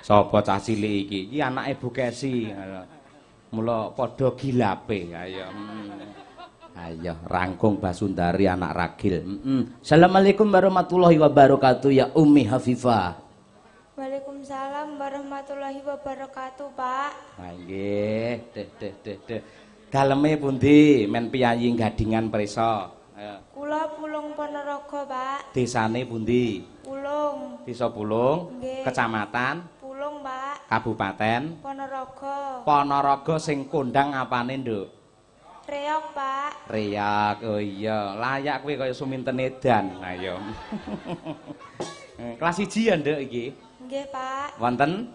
Sapa cah cilik iki? Iki anake Bu Kesi. Mula padha gilape. Ayo. Ayo rangkung Basundari anak ragil. Assalamualaikum warahmatullahi wabarakatuh ya Umi Hafifah. Waalaikumsalam warahmatullahi wabarakatuh, Pak. Ha nggih, deh deh deh deh. Daleme pundi? Men piyayi Gadingan prisa. Ayo. Kula Pulung Ponorogo, Pak. Desane pundi? Pulung. Desa Pulung. Nggih. Kecamatan Pulung, Pak. Kabupaten Ponorogo. Ponorogo sing kondang apane, Nduk? Reok, Pak. Reok. Oh iya, layak kuwi kaya suminten edan. Ayo. Kelas 1 ya, Nduk iki? Nggih, Pak. Wonten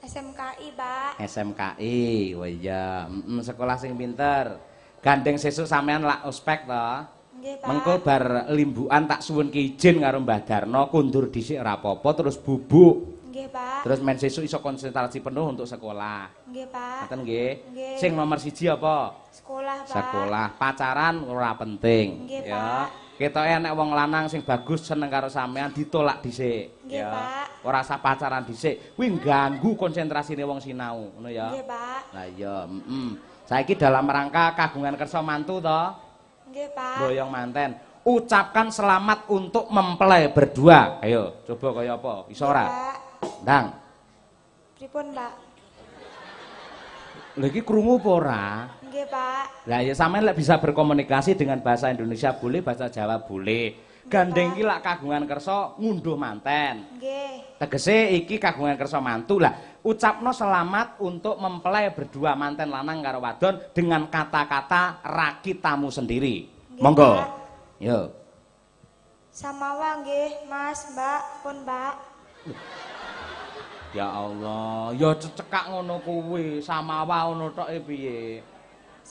SMKI, Pak. SMKI. Oh iya, sekolah sing pinter. Gandeng sesuk sampean lak ospek to? Nggih, Pak. Mengko bar limbukan tak suwunke izin karo Mbah Darno kundur dhisik ora apa-apa terus bubuk. Nggih, Pak. Terus men sesuk iso konsentrasi penuh untuk sekolah. Nggih, Pak. Ngoten nggih. Nggih. Sing nomor 1 apa? Sekolah, Pak. Sekolah. Pacaran ora penting. Nggih, ya. Pak. Ketoke enek wong lanang sing bagus seneng karo sampean ditolak dhisik. Nggih, ya. Pak. Ora usah pacaran dhisik. Kuwi ngganggu konsentrasine wong sinau, ngono ya. Nggih, Pak. Lah iya, Saiki dalam rangka kagungan kersa mantu to? Nggih, Pak. Boyong manten. Ucapkan selamat untuk mempelai berdua. Ayo, coba kaya apa? Iso ora? Ndang. Pripun, Pak? Lha iki krungu apa ora? Nggih, Pak. Lah ya sampean lek bisa berkomunikasi dengan bahasa Indonesia boleh, bahasa Jawa boleh. Gandeng iki lak kagungan kersa ngunduh manten. Nggih. Tegese iki kagungan kersa mantu. Lah, ucapno selamat untuk mempelai berdua manten lanang karo wadon dengan kata-kata rakitamu sendiri. Nggih, Monggo. Pak. Yo. Samawa nggih, Mas, Mbak, pun, Pak. Ya Allah, ya cecekak ngono kuwi, samawa ngono tok piye?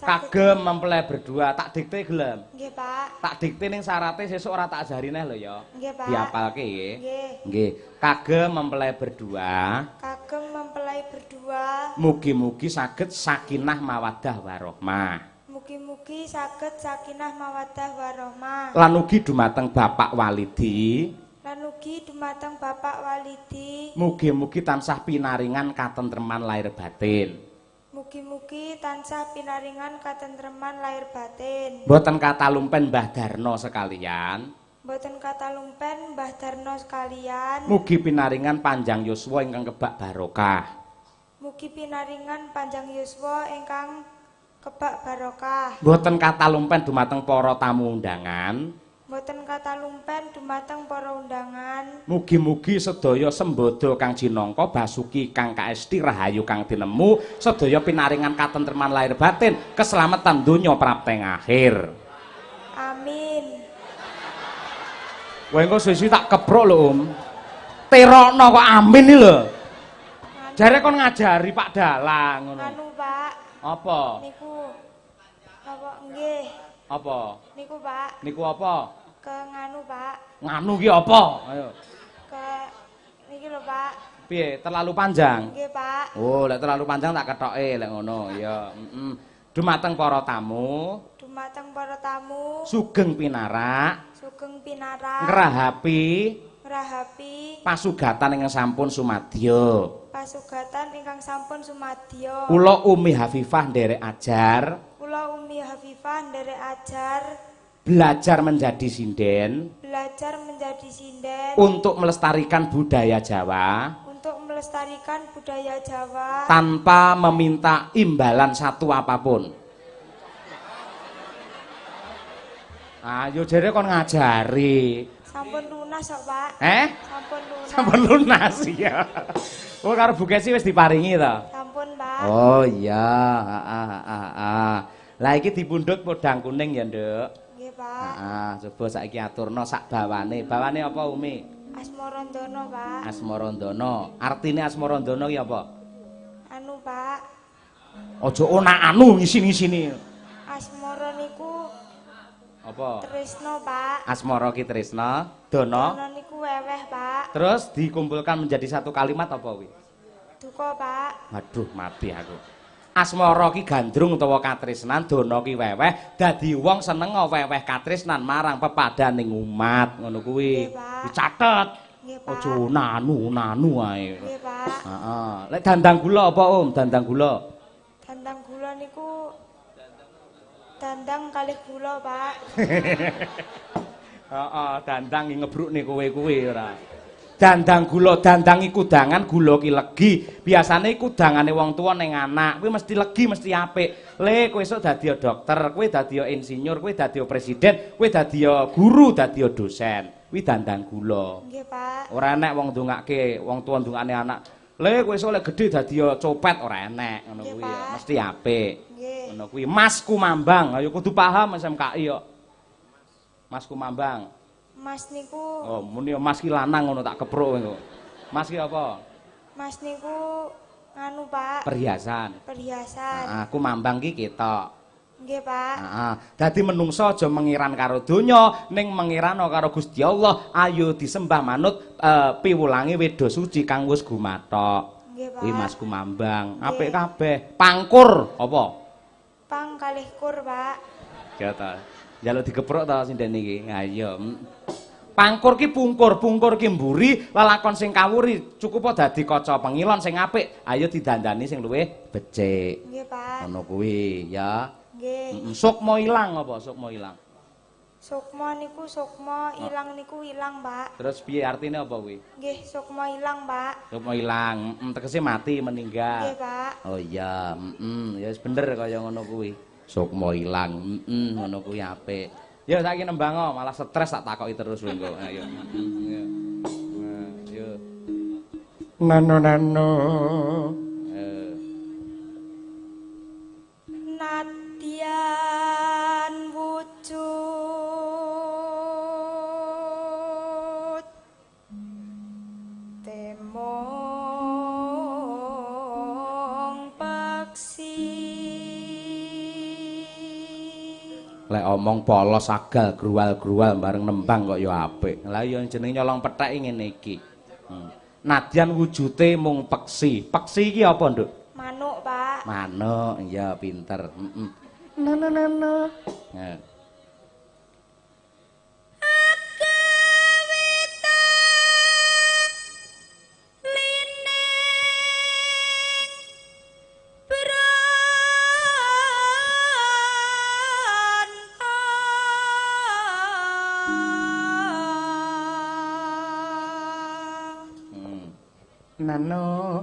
Kagem mempelai berdua, tak dikte gelem. Nggih, Pak. Tak dikte ning syarate sesuk ora tak ajari neh lho ya. Nggih, Pak. Diapalke nggih. Nggih. Nggih. Kagem mempelai berdua. Kagem mempelai berdua. Mugi-mugi saged sakinah mawaddah warahmah. Mugi-mugi saged sakinah mawaddah warahmah. Lan ugi dumateng Bapak Walidi. Lan ugi dumateng Bapak Walidi. Mugi-mugi tansah pinaringan katentreman lahir batin. Mugi-mugi tansah pinaringan katentreman lahir batin. Mboten katalumpen Mbah Darno sekalian. Mboten katalumpen Mbah Darno sekalian. Mugi pinaringan panjang yuswa ingkang kebak barokah. Mugi pinaringan panjang yuswa ingkang kebak barokah. Mboten katalumpen dumateng para tamu undangan. Mboten katalumpen dumateng para undangan. Mugi-mugi sedaya sembada kang jinangka basuki kang kaesti rahayu kang tinemu sedaya pinaringan katentreman lahir batin, keselamatan donya prapteng akhir. Amin. Kowe engko suwi-suwi tak keprok lho, Om. Terokno kok amin iki lho. Jare kon ngajari Pak Dalang ngono. Anu, Pak. Apa? Niku napa nggih? Apa? Niku, Pak. Niku apa? Ke nganu, Pak. Nganu ki apa? Ayo. Ke niki lho, Pak. Piye? Terlalu panjang? Nggih, Pak. Oh, lek terlalu panjang tak kethoke lek ngono. Ya, heeh. Dumateng para tamu, Dumateng para tamu, sugeng pinarak, sugeng pinarak, ngrahapi, ngrahapi pasugatan ingkang sampun sumadya. Pasugatan ingkang sampun sumadya. Kula Umi Hafifah nderek ajar. Kula Umi Hafifah nderek ajar. Belajar menjadi sinden. Belajar menjadi sinden. Untuk melestarikan budaya Jawa. Untuk melestarikan budaya Jawa. Tanpa meminta imbalan satu apapun. Ayo jere kon ngajari. Sampun lunas kok, Pak. Eh? Sampun lunas. Sampun lunas ya. Oh, karo Bu Kesi wis diparingi to? Sampun, Pak. Oh iya, heeh heeh heeh. Lah iki dipundhut podang kuning ya, Nduk. Nggih, Pak. Heeh, coba saiki aturno sak bawane. Bawane apa, Umi? Asmarandana, Pak. Asmarandana. Artine Asmarandana ki apa? Anu, Pak. Aja ona anu ngisi-ngisini. Asmara niku apa? Tresna, Pak. Asmara ki tresna, dana. Dana niku weweh, Pak. Terus dikumpulkan menjadi satu kalimat apa kuwi? Duka, Pak. Waduh, mati aku. Asmara ki gandrung utawa katresnan, dana ki weweh, dadi wong seneng weweh katresnan marang pepadaning umat, ngono kuwi. Dicatet. Nggih, Pak. Aja nanu-nanu ae. Nggih, Pak. Heeh. Lek dandang gula apa, Om? Dandang gula. Dandang gula niku dandang kalih gula, Pak. Heeh, dandang ngebrukne kowe kuwi ora. Dandang gula, dandang iku kudangan, gula ki legi. Biasane iku kudangane wong tuwa ning anak, kuwi mesti legi, mesti apik. Le, kowe esuk dadi dokter, kowe dadi insinyur, kowe dadi presiden, kowe dadi guru, dadi dosen. Kuwi dandang gula. Nggih, Pak. Ora enek wong ndongake, wong tuwa ndongakne anak. Le, kowe esuk lek gedhe dadi copet, ora enek ngono kuwi ya, mesti apik. Nggih. Ngono kuwi Mas Kumambang, ayo kudu paham SMKI kok. Mas Kumambang. Mas niku. Oh, muni Mas ki lanang ngono tak kepruk engko. Mas ki apa? Mas niku nganu, Pak. Perhiasan. Perhiasan. Heeh, Kumambang ki ketok. Nggih, Pak. Heeh. Dadi menungso aja mengiran karo donya, ning mengirana karo Gusti Allah. Ayo disembah manut piwulange Weda Suci kang wis gumathok. Nggih, Pak. Kuwi Mas Kumambang. Apik kabeh. Pangkur apa? Pang kalih kur, Pak. Ya ta. Njaluk dikepruk ta sinden iki. Ha iya. Pangkur ki pungkur, pungkur ki mburi, lelakon sing kawuri cukup dadi kaca pengilon sing apik. Ayo didandani sing luwih becik. Nggih, Pak. Ngono kuwi ya. Nggih. Sukma ilang apa? Sukma ilang. Sukma niku sukma, ilang niku ilang, Pak. Terus piye artine apa kuwi? Nggih, sukma ilang, Pak. Sukma ilang, tegese mati, meninggal. Nggih, Pak. Oh iya, ya wis bener kaya ngono kuwi. Sukma ilang, ngono kuwi apik. Ya saiki nembang kok, malah stres tak takoki terus kowe engko. Ayo. Ayo. Nano nano. Nadyan wujud temong paksi. Lek omong polos agal gruwal-gruwal bareng nembang kok ya apik. Lah ya jenenge nyolong pethek ngene iki. Nadyan wujude mung peksi. Peksi iki apa, Nduk? Manuk, Pak. Manuk, iya pinter. Heeh. Nano nano. Heeh. Nano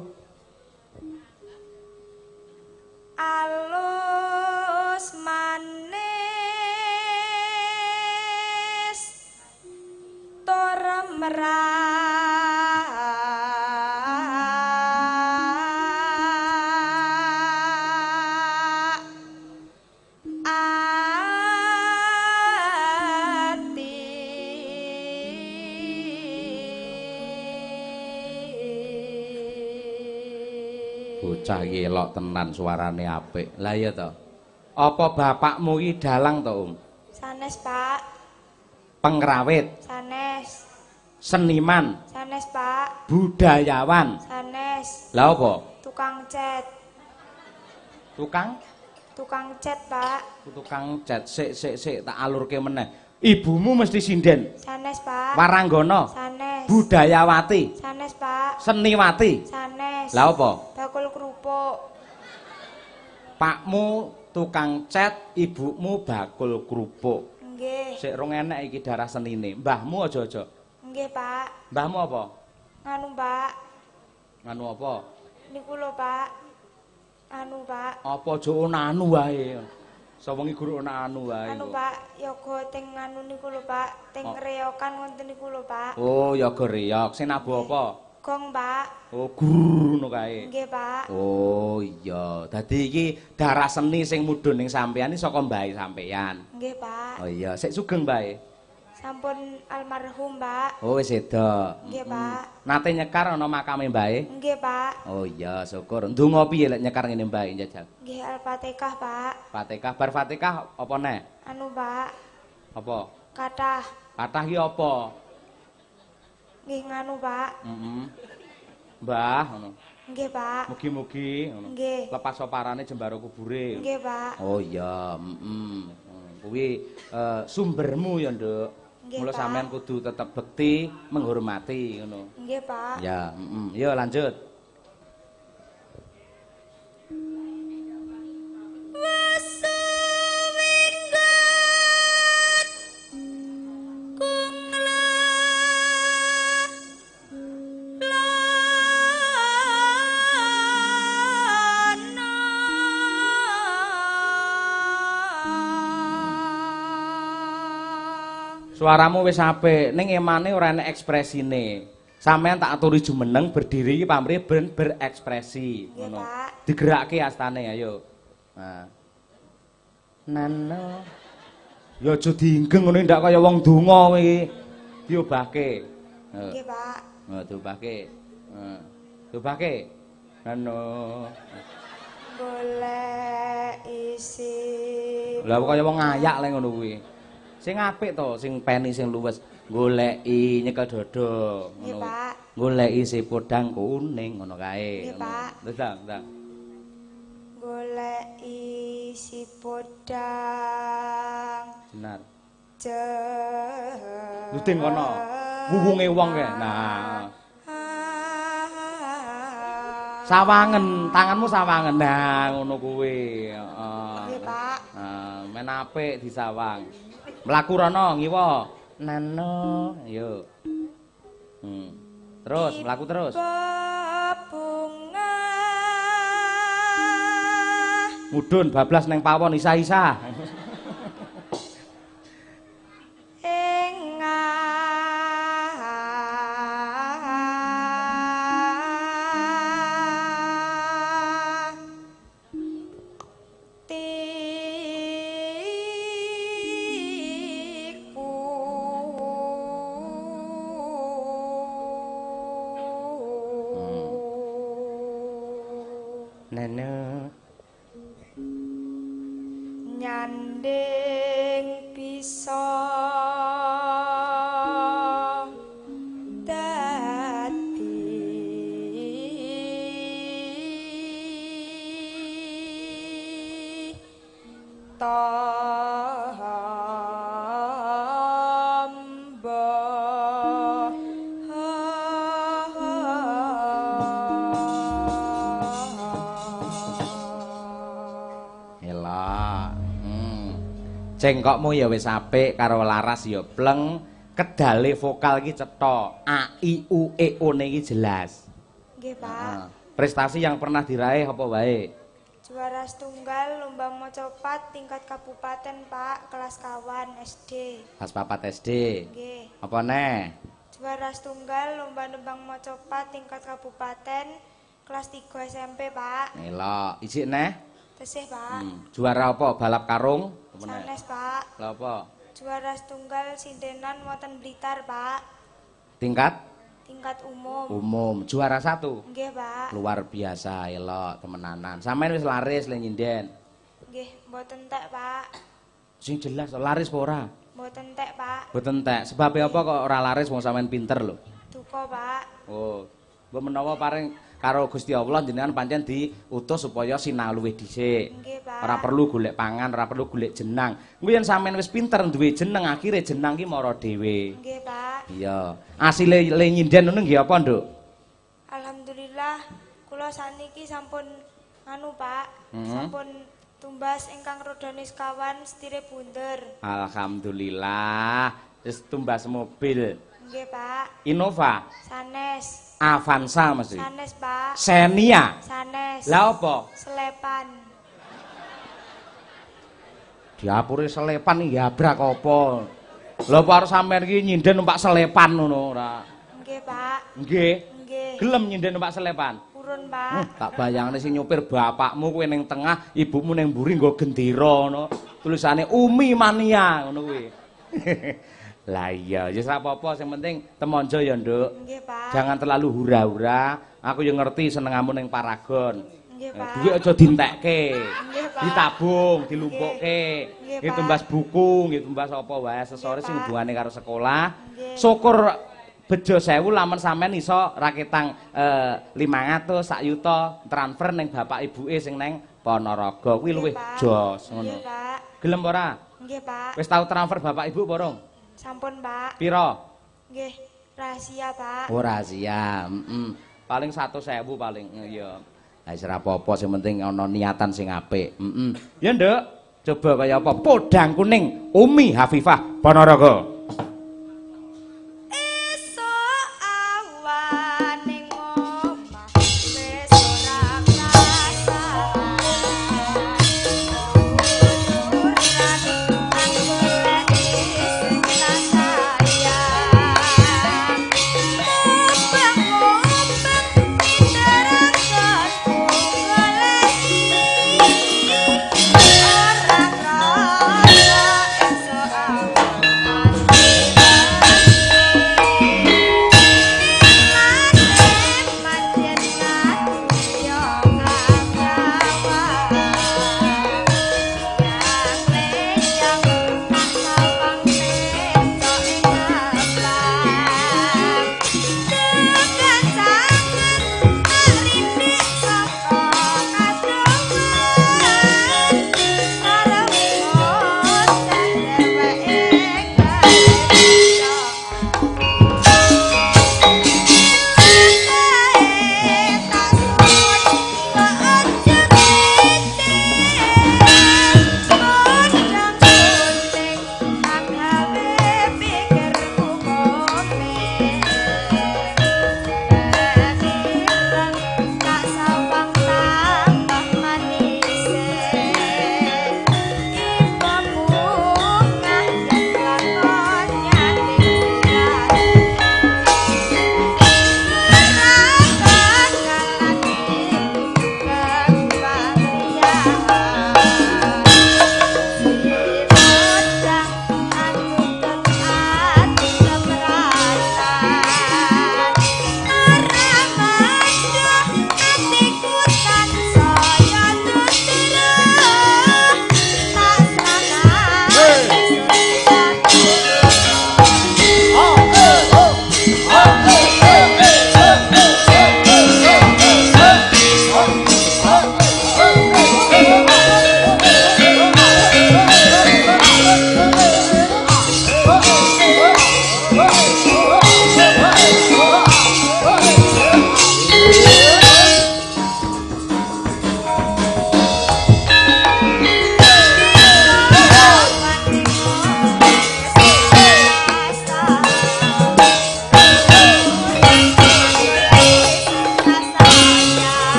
alus manis tur merak ati. Bocah iki elok tenan suarane apik. Lah iya to. Apa bapakmu iki dalang to, Om? Sanes, Pak. Pengrawit. Sanes. Seniman. Sanes, Pak. Budayawan. Sanes. Lah apa? Tukang cat. Tukang? Tukang cat, Pak. Tukang cat. Sik sik sik tak alurke meneh. Ibumu mesti sinden. Sanes, Pak. Waranggana. Sanes. Budayawati. Sanes, Pak. Seniwati. Sanes. Lah apa? Bakul kerupuk. Pakmu tukang cat, ibumu bakul kerupuk. Nggih. Sik rong enek iki darah senine. Mbahmu aja-aja. Nggih, Pak. Mbahmu apa? Nganu, Pak. Nganu apa? Niku lho, Pak. Anu, Pak. Apa aja anu wae. Sawengi guru ana anu wae. Anu, Pak, yoga teng anu niku lho, Pak. Teng reyokan wonten niku lho, Pak. Oh, yoga reyok. Sing nabuh apa? Gong, Pak. Oh, guru ngono kae. Nggih, Pak. Oh, iya. Dadi iki darah seni sing mudhun ning sampeyan iki saka mbahe sampeyan. Nggih, Pak. Oh iya, sik sugeng mbahe. Sampun almarhum, Pak. Oh, wis seda. Nggih, Pak. Nate nyekar ana makame mbahe? Nggih, Pak. Oh iya, syukur. Ndonga piye lek nyekar ngene mbahe njajal? Nggih, Al-Fatihah, Pak. Fatihah, bar Fatihah apa neh? Anu, Pak. Apa? Kathah. Kathah ki apa? Nggih nganu, Pak. Heeh. Mbah ngono. Nggih, Pak. Mugi-mugi ngono. Nggih. Lepas soparane jembaro kubure. Nggih, Pak. Oh iya, heeh. Kuwi sumbermu ya, Nduk. Mula sampean kudu tetep bekti, menghormati ngono. Nggih, Pak. Ya, heeh. Yo lanjut. Suaramu wis apik, ning emane ora enek ekspresine. Sampeyan tak aturi jumeneng berdiri iki pamrih ben berekspresi ngono. Digerakake astane ayo. Nah. Nano. Ya aja diinggeng ngono ndak kaya wong donga kowe iki. Diobahke. Nggih, Pak. Heeh, diobahke. Heeh. Diobahke. Nano. Golek isi. Lah kaya wong ngayak le ngono kuwi. Sing apik to, sing peni sing luwes, goleki nyekel dada ngono. Goleki si podang kuning ngono kae. Nggih, Pak. Ndang, ndang. Goleki si podang. Jenar. Luding kono. Wuwunge wong kae. Nah. Sawangen, tanganmu sawangen. Nah, ngono kuwi. Heeh. Nggih, Pak. Nah, men apik disawang. Mlaku rono ngiwa. Nano, ayo. Terus, mlaku terus. Bunga. Mudhun bablas neng pawon isah-isah. Ing Nano nyanding bisa dadi tamba. Cengkokmu ya wis apik karo laras ya pleng, kedale vokal iki cetha, A I U E O ne iki jelas. Nggih, Pak. Prestasi yang pernah diraih apa wae? Juara setunggal lomba macapat tingkat kabupaten, Pak, kelas kawan SD. Kelas 4 SD. Nggih. Apa neh? Juara setunggal lomba nembang macapat tingkat kabupaten kelas 3 SMP, Pak. Elok, isik neh? Tesih, Pak. Juara apa? Balap karung? Sanes, Pak. Lha apa? Juara setunggal sindenan wonten Blitar, Pak. Tingkat? Tingkat umum. Umum. Juara 1? Nggih, Pak. Luar biasa, elok temenanan. Sampeyan wis laris le nyinden? Nggih, mboten tek, Pak. Sing jelas laris apa ora? Mboten tek, Pak. Mboten tek. Sebabe apa kok ora laris wong sampeyan pinter lho? Duka, Pak. Oh. Mbok menawa paring karo Gusti Allah jenengan pancen diutus supaya sinau luwih dhisik. Nggih, Pak. Ora perlu golek pangan, ora perlu golek jenang. Kuwi yen sampean wis pinter duwe jeneng, akhire jenang ki mara dhewe. Nggih, Pak. Iya. Asile le nyinden ngono nggih apa, Nduk? Alhamdulillah kula saniki sampun nganu, Pak. Sampun tumbas ingkang rodane sekawan setire bunder. Alhamdulillah. Wis tumbas mobil. Nggih, Pak. Innova. Sanes. Avanza mesti. Sanes, Pak. Xenia. Sanes. Lah apa? Selepan. Diapure selepan iki abrak apa? Lha apa arep sampean iki nyinden numpak selepan ngono ora? Nggih, Pak. Nggih. Nggih. Gelem nyinden numpak selepan? Purun, Pak. Tak bayangne sing nyupir bapakmu kowe ning tengah, ibumu ning mburi nggo gendera ngono. Tulisane Umi Mania ngono kuwi. Lah iya, ya ora apa-apa, sing penting temonjo ya, Nduk. Nggih, Pak. Jangan terlalu hura-hura. Aku ya ngerti senengamu ning Paragon. Nggih, Pak. Duit aja dientekke. Nggih, Pak. Ditabung, dilumpukke. Nggih, Nggih tumbas buku, nggih tumbas apa wae sesore sing hubungane karo sekolah. Nggih. Syukur bejo sewu lamun sampean iso raketang 500 sak yuta transfer ning bapak ibuke sing neng Ponorogo. Kuwi luwih jos ngono. Nggih, Pak. Gelem ora? Nggih, Pak. Wis tau transfer bapak ibu apa rong? Sampun, Pak. Pira? Nggih, rahasia, Pak. Oh, rahasia. Heeh. Paling 100.000 paling. Iya. Ha wis ora apa-apa, sing penting ana niatan sing apik. Heeh. Ya, Nduk. Coba kaya apa? Podang kuning Umi Hafifah Ponorogo.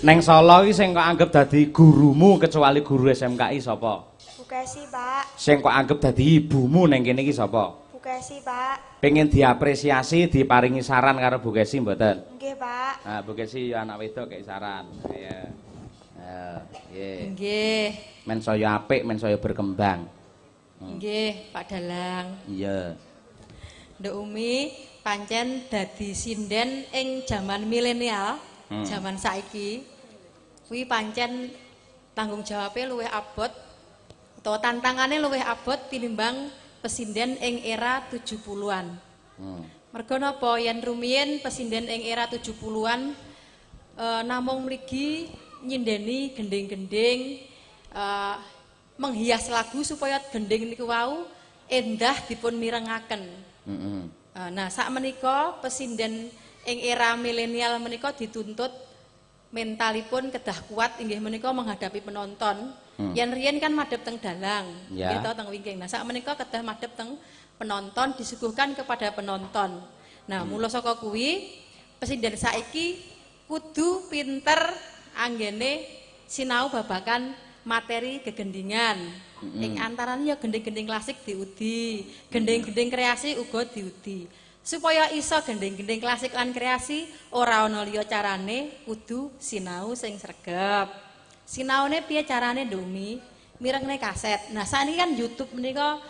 Neng Solo iki sing kok anggap dadi gurumu kecuali guru SMKI sapa? Bu Kesi, Pak. Sing kok anggap dadi ibumu neng kene iki sapa? Bu Kesi, Pak. Pengen diapresiasi, diparingi saran karo Bu Kesi mboten? Nggih, Pak. Nah, Bu Kesi ya anak wedok kei saran. Iya. Nggih. Nggih. Men saya apik, men saya berkembang. Nggih, Pak Dalang. Iya. Nduk Umi pancen dadi sinden ing jaman milenial, jaman saiki. Kuwi pancen tanggung jawabe luwih abot Utawa tantangane luwih abot tinimbang pesinden ing era 70-an. Merga napa yen rumiyin pesinden ing era 70-an namung mligi nyindeni gending-gending, menghias lagu supaya gending niku wau endah dipun mirengaken. Nah, sak menika pesinden ing era milenial menika dituntut mentalipun kedah kuat inggih menika menghadapi penonton. Yen riyen kan madhep teng dalang, nggih to, teng wingking. Nah, sak menika kedah madhep teng penonton, disuguhkan kepada penonton. Nah, mula saka kuwi pesinden saiki kudu pinter anggene sinau babakan materi gegendingan. Ing antarane ya gending-gending klasik diudi, gending-gending kreasi uga diudi. Supaya iso gending-gending klasik lan kreasi ora ana liya carane kudu sinau sing sregep. Sinaune piye carane, Ndumi? Mirengne kaset. Nah, sakniki kan YouTube menika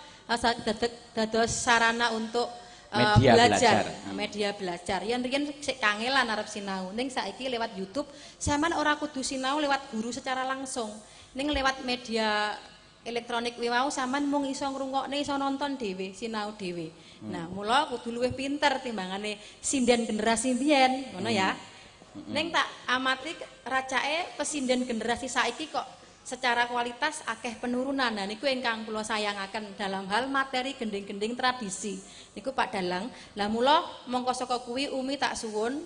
dados sarana untuk media belajar, belajar. Media belajar. Yen riyen sik kangelan arep sinau, ning saiki lewat YouTube sampean ora kudu sinau lewat guru secara langsung. Ning lewat media elektronik kuwi mau sampean mung iso ngrungokne, iso nonton dhewe, sinau dhewe. Nah, mula kudu luwih pinter timbangane sinden generasi biyen, ngono ya. Ning tak amati racake pesinden generasi saiki kok secara kualitas akeh penurunan. Nah, niku ingkang kula sayangaken dalam hal materi gending-gending tradisi. Niku Pak Dalang. Lah mula mongko saka kuwi Umi tak suwun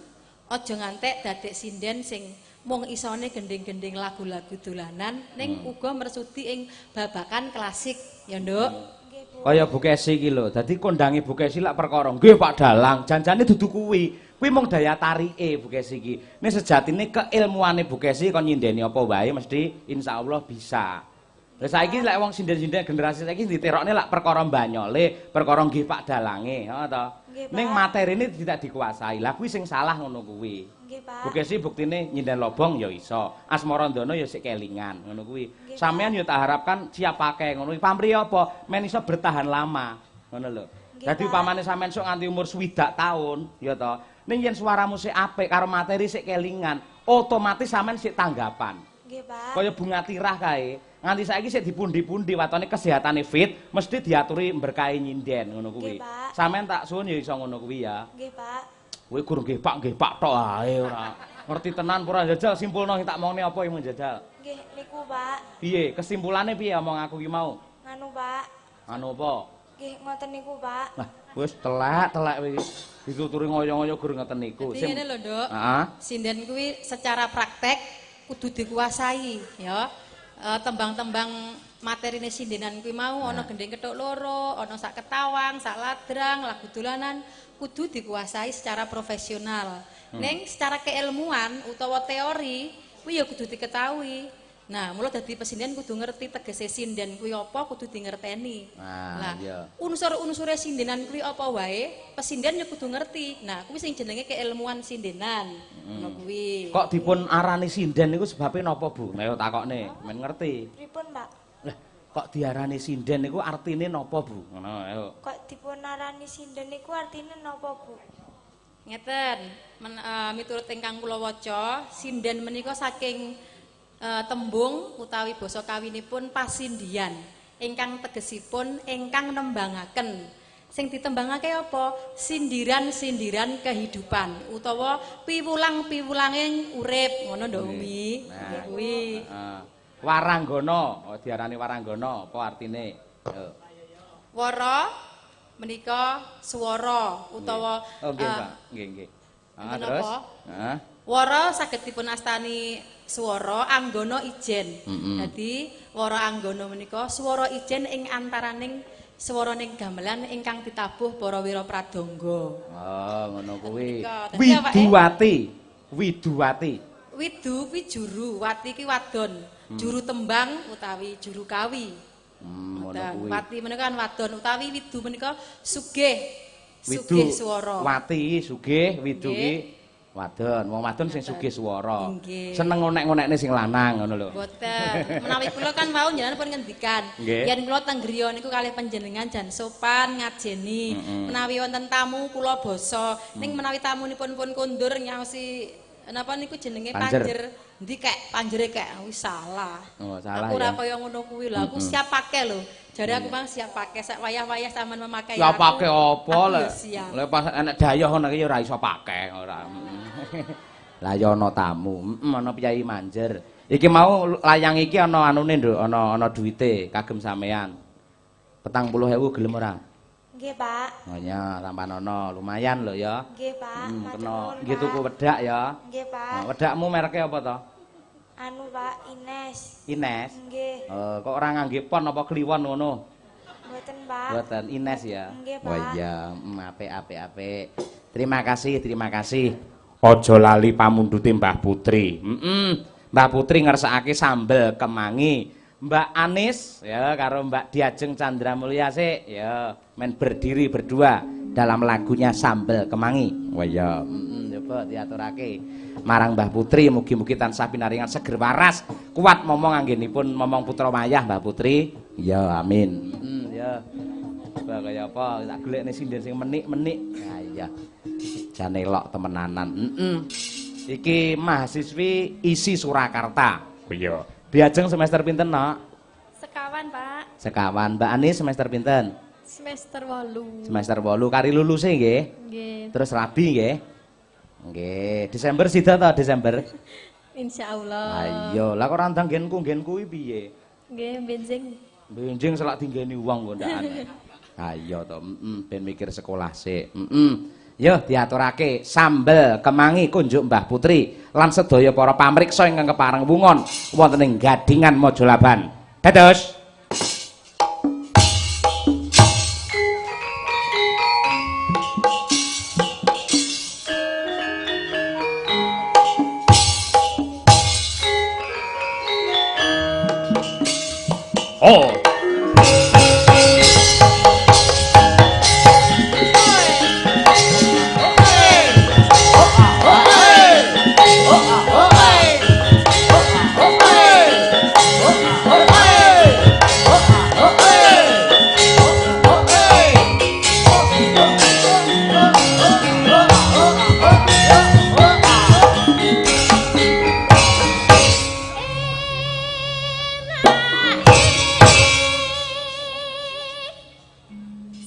aja ngantek dadek sinden sing mung isone gending-gending lagu-lagu dolanan ning uga mersudi ing babakan klasik ya, Nduk. Nggih, Bu. Kaya Bu Kesi iki lho. Dadi kondange Bu Kesi lak perkara nggih Pak Dalang, janjane dudu kuwi. Kuwi mung daya tarike Bu Kesi iki. Ning sejatine keilmuane Bu Kesi kon nyindeni apa wae mesti insyaallah bisa. Lah saiki lek wong sinden-sinden generasi saiki diterokne lak perkara banyole, perkara nggih Pak Dalange, heeh to. Nggih, Pak. Ning materine tidak dikuasai. Lah kuwi sing salah ngono kuwi. Nggih, Pak. Bu Kesi buktine nyinden lobong ya iso, Asmarandana ya sik kelingan ngono kuwi. Nggih, Pak. Sampeyan ya tak harapkan siap pakai ngono kuwi. Pamrih apa? Men iso bertahan lama, ngono lho. Nggih, Dadi Pak. upamane sampeyan sok nganti umur 60 tahun, ya to. Ning yen suaramu sik apik karo materi sik kelingan, otomatis sampeyan sik tanggapan. Nggih, Pak. Kaya bunga tirah kae, nganti saiki sik dipundi-pundi watone kesehatane fit, mesti diaturi berkahi nyinden ngono kuwi. Nggih, Pak. Sampeyan tak suwun ya iso ngono kuwi ya. Nggih, Pak. Kowe gur nggih Pak tok ae ora. Ngerti tenan ora jajal simpulno sing tak omongne apa iki jajal. Nggih, niku, Pak. Piye kesimpulane piye omong aku ki mau? Nganu, Pak. Anu apa? Nggih, ngoten niku, Pak. Lah wis telek-telek wis dituturi ngoyo-ngoyo gur ngeten niku. Dadi ngene lho, Nduk. Heeh. Sinden kuwi secara praktek kudu dikuasai ya. Tembang-tembang materine sindenan kuwi mau ana gending kethuk loro, ana sak ketawang, sak ladrang, lagu dolanan kudu dikuasai secara profesional. Ning secara keilmuan utawa teori kuwi ya kudu diketahui. Nah, mula dadi pesinden kudu ngerti tegese sinden kuwi apa, kudu dingerteni. Ah, Lah, iya. unsur-unsure sindenan kuwi apa wae, pesinden ya kudu ngerti. Nah, kuwi sing jenenge keilmuan sindenan. Ngono kuwi. Kok dipun arani sinden niku sebabe napa, Bu? Nah, yo takokne, men ngerti. Pripun, Pak? Lah, kok diarani sinden niku artine napa, Bu? Ngono, ayo. Kok dipun arani sinden niku artine napa, Bu? Ngeten, miturut ingkang kula waca, sinden menika saking tembung utawi basa kawinipun pasindian, ingkang tegesipun ingkang nembangaken. Sing ditembangake apa? Sindiran-sindiran kehidupan utawa piwulang-piwulanging urip, ngono Nduk Umi. Nah. Kuwi. Heeh. Waranggana, oh, diarani waranggana, apa artine? Yo. Wara menika swara utawa Oh, nggih, Pak. Nggih, nggih. Ah, enten terus? apa? Heeh. Wara saged dipun astani swara anggana ijen. Dadi wara anggana menika swara ijen ing antaraning swaraning gamelan ingkang ditabuh para wira pradangga. Oh, ngono kuwi. Menika. Dadi awake- Widuwati. Widuwati. Widu kuwi juru, wati ki wadon. Juru tembang utawi juru kawi. Ngono Ngoten. kuwi. Wati menika kan wadon utawi widu menika sugih. Widu Sugih swara. Wati sugih, widu ki Nggih. wadon. Wong wadon sing sugih swara. Nggih. Seneng ngonek-ngonekne sing lanang ngono lho. Boten. Menawi kula kan wau njenengan pun ngendikan. Nggih. Yen kula teng griya niku kalih panjenengan jan sopan ngajeni. Menawi wonten tamu kula basa. Ning menawi tamunipun pun kondur nyaosi Napa niku jenenge Panjer. Panjer. Endi kek panjere kek wis salah. Oh, salah aku ora ya. kaya ngono kuwi lho, aku siap pakai lho. Jare aku mang siap pakai sak wayah-wayah sampean memakai Ya aku. pake apa aku lek? ya siap. Lek pas enek dayoh ngono iki ya ora iso pake ora. Lah ya ana tamu, ana Kyai Manjer. Iki mau layang iki ana anune Nduk, ana duwite kagem sampean. 40.000 gelem ora? Nggih, Pak. Oh iya, tampanono, lumayan lho ya. Nggih, Pak. Matur Kena nuwun, nggih Pak. tuku wedak ya. Nggih, Pak. Nah, wedakmu mereke apa to? Anu, Pak, Ines. Ines. Nggih. Kok ora ngangge pon apa kliwon ngono? Mboten, Pak. Mboten, Ines ya. Nggih, Pak. Wah iya, apik apik apik. Terima kasih, terima kasih. Aja lali pamundhute Mbah Putri. Mbah Putri ngersakake sambel kemangi. Mbak Anis ya karo Mbak Diajeng Chandra Mulya sik ya men berdiri berdua dalam lagunya Sambel Kemangi. Wah iya, coba diaturake marang Mbah Putri mugi-mugi tansah pinaringan seger waras, kuat momong anggenipun momong putra wayah Mbah Putri. Ya amin. Ya. Coba kaya apa tak golekne sinden sing menik-menik. Ha iya. Jane elok temenanan. Iki mahasiswi ISI Surakarta. Oh iya. Diajeng semester pinten, Nok? Sekawan, Pak. Sekawan. Mbak Anis semester pinten? Semester 8. Semester 8 kari luluse nggih. Nggih. Terus rabi nggih. Nggih, Desember sida ta Desember? Insyaallah. Ayo, lah kok ora ndang nggenku nggen kuwi piye? Nggih, benjing. Benjing selak dinggeni wong kok ndakane. Ayo to, ben mikir sekolah sik. Yo diaturake sambel kemangi kunjuk Mbah Putri lan sedaya para pamriksa ingkang kepareng wungon wonten ing Gadingan Mojolaban. Dados. Oh.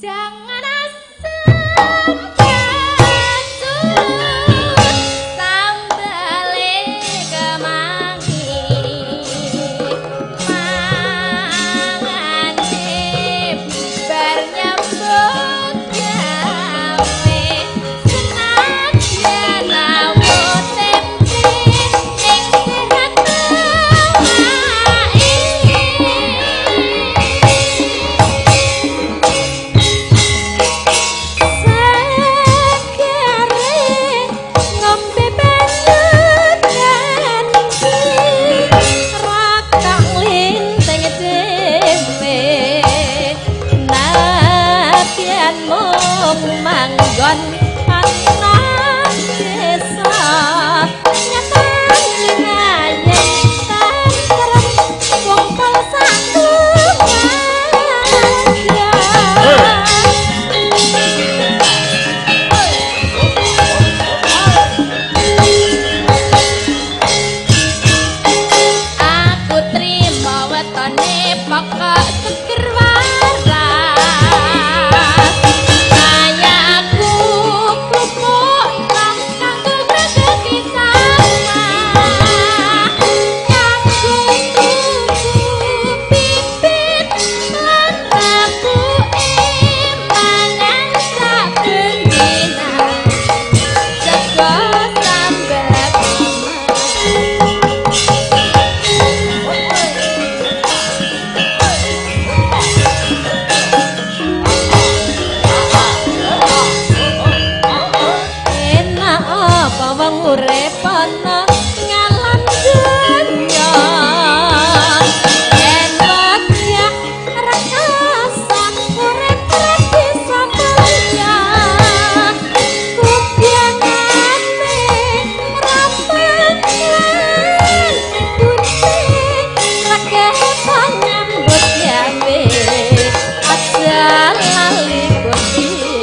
Jangan asem kecut sambale kemangi mangane bar nyambut gawe senajan awut tempe ning sehat awake. Segere ngombe banyu ganti rakang linteng dhewe nadyan mung manggon ana desa nyatane ngayem tentrem wong kal satu. Aku trimo wetone pokok seger waras. Kayaku krupuk lah kanggo rezeki sama. Kanggo tuku bibit lan rabuke mangan saben dina. Sego sambel kemangi. Enak apa wong urip ana ngalam dunya yen wegah rekasa urip ra bisa mulya kubyangane rapat putih regep nyambut gawe aja lali kutine.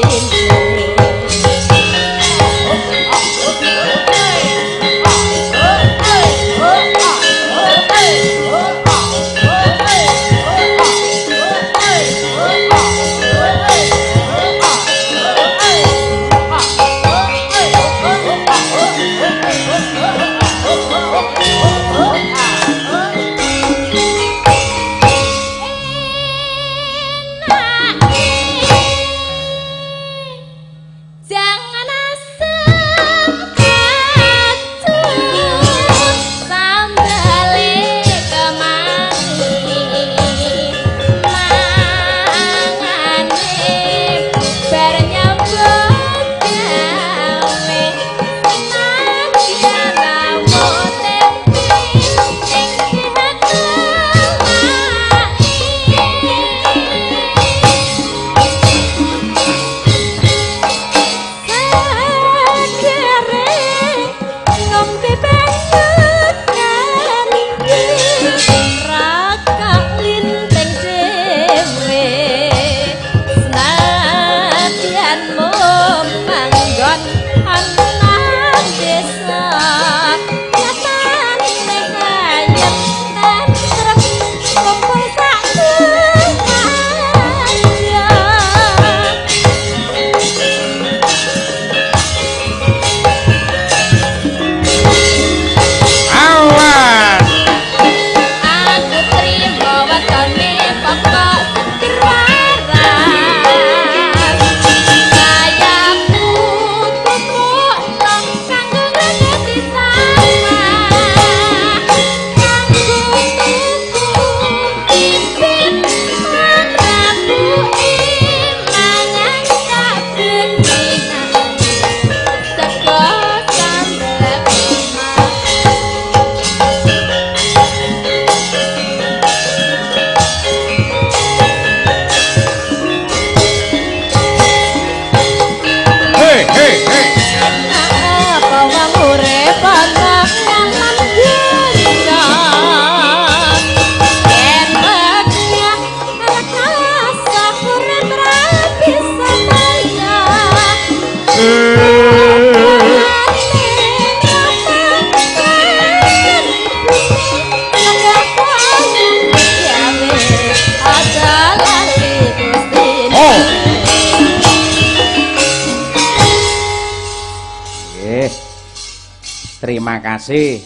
Terima kasih.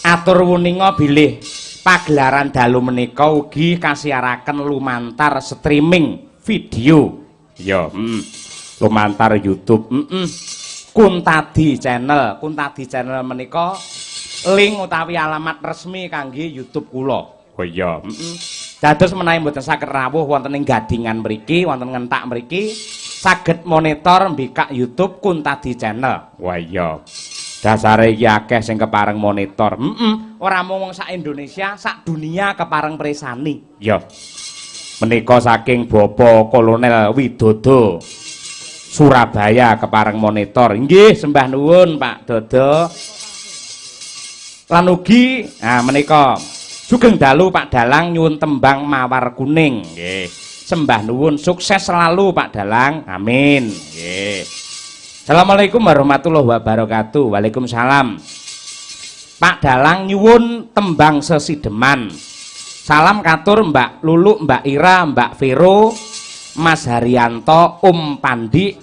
Atur wuninga bilih pagelaran dalu menika ugi kasiaraken lumantar streaming video. Ya, lumantar YouTube. Kuntadi Channel. Kuntadi Channel menika link utawi alamat resmi kangge YouTube kula. Oh iya. Dados menawi mboten saged rawuh wonten ing Gadingan mriki, wonten Ngentak mriki, saged monitor mbikak YouTube Kuntadi Channel. Wah iya. Dasare iki akeh sing kepareng monitor. Ora mung wong sak Indonesia, sak dunia kepareng presani. Ya. Menika saking Bapak Kolonel Widodo Surabaya kepareng monitor. Nggih, sembah nuwun Pak Dodo. Lan ugi, nah menika sugeng dalu Pak Dalang nyuwun tembang Mawar Kuning. Nggih. Sembah nuwun, sukses selalu Pak Dalang. Amin. Nggih. Assalamualaikum warahmatullahi wabarakatuh. Waalaikumsalam. Pak Dalang nyuwun tembang sesideman. Salam katur Mbak Lulu, Mbak Ira, Mbak Vero, Mas Haryanto, Om Pandi,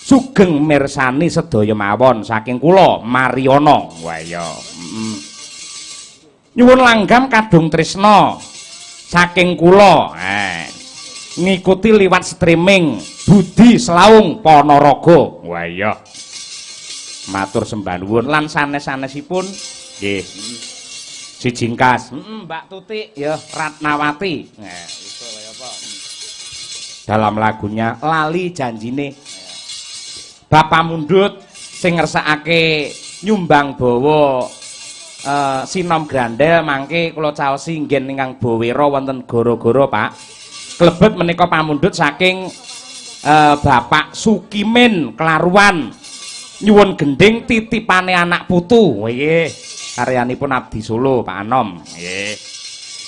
sugeng mirsani sedaya mawon saking kula Mariono. Wah iya. Nyuwun langgam Kadung Trisna saking kula. Ngikuti liwat streaming Budi Selaung Ponorogo. Wah iya. Matur sembah nuwun lan sanes-sanesipun nggih. Sijingkas. Mbak Tutik ya Ratnawati. Nah, iku kaya apa? Dalam lagunya Lali Janjine. Bapak Mundut sing ngersakake nyumbang bawa sinom grandel mangke kula caosi nggen ingkang bawera wonten goro-goro Pak. Klebet menika pamundhut saking Bapak Sukimin Klaruan nyuwun gending titipane anak putu. Nggih, karyanipun Abdi Solo Pak Anom. Nggih.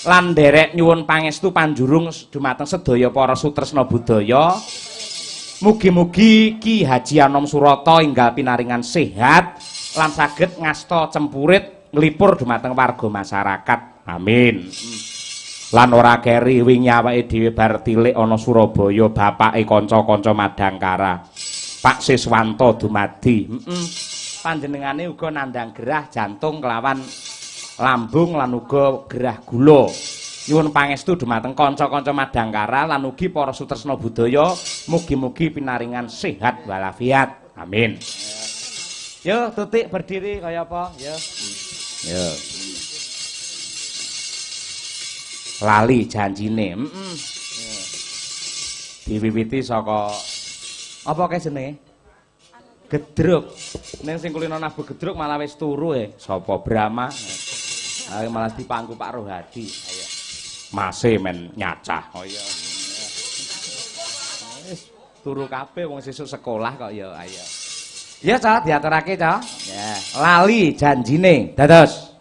Lan nderek nyuwun pangestu panjurung dumateng sedaya para sutresna budaya. Mugi-mugi Ki Haji Anom Surata enggal pinaringan sehat lan saged ngasta cempurit nglipur dumateng warga masyarakat. Amin. Lan ora keri wingi awake dhewe bar tilik ana Surabaya bapake kanca-kanca Madangkara Pak Siswanto dumadi. Panjenengane uga nandhang gerah jantung kelawan lambung lan uga gerah gula. Nyuwun pangestu dumateng kanca-kanca Madangkara lan ugi para sutresna budaya, mugi-mugi pinaringan sehat walafiat. Amin. Yo Tutik berdiri kaya apa? Yo. Yo. Lali janjine. Diwiwiti saka apa kae jenenge? Gedruk. Ning sing kulino nabuh gedruk malah wis turu e. Sapa Brahma? Ayo malah dipangku Pak Rohadi. Ayo. Mase men nyacah. Oh iya. Wis turu kabeh wong sesuk sekolah kok ya. Ayo. Ya, Cak, diaturake, Cak. Ya, lali janjine. Dados.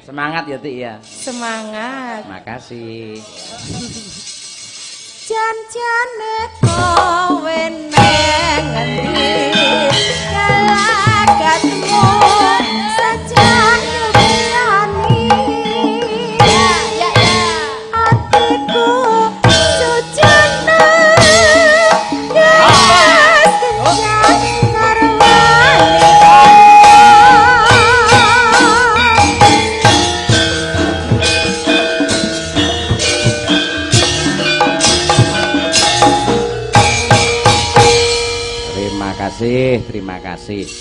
Semangat ya, Tik ya. Semangat. Makasih. Jan-jane kowe neng ngendi kelagatmu sejak ngerani atiku sujana gas kencan ngarwani. Terima kasih.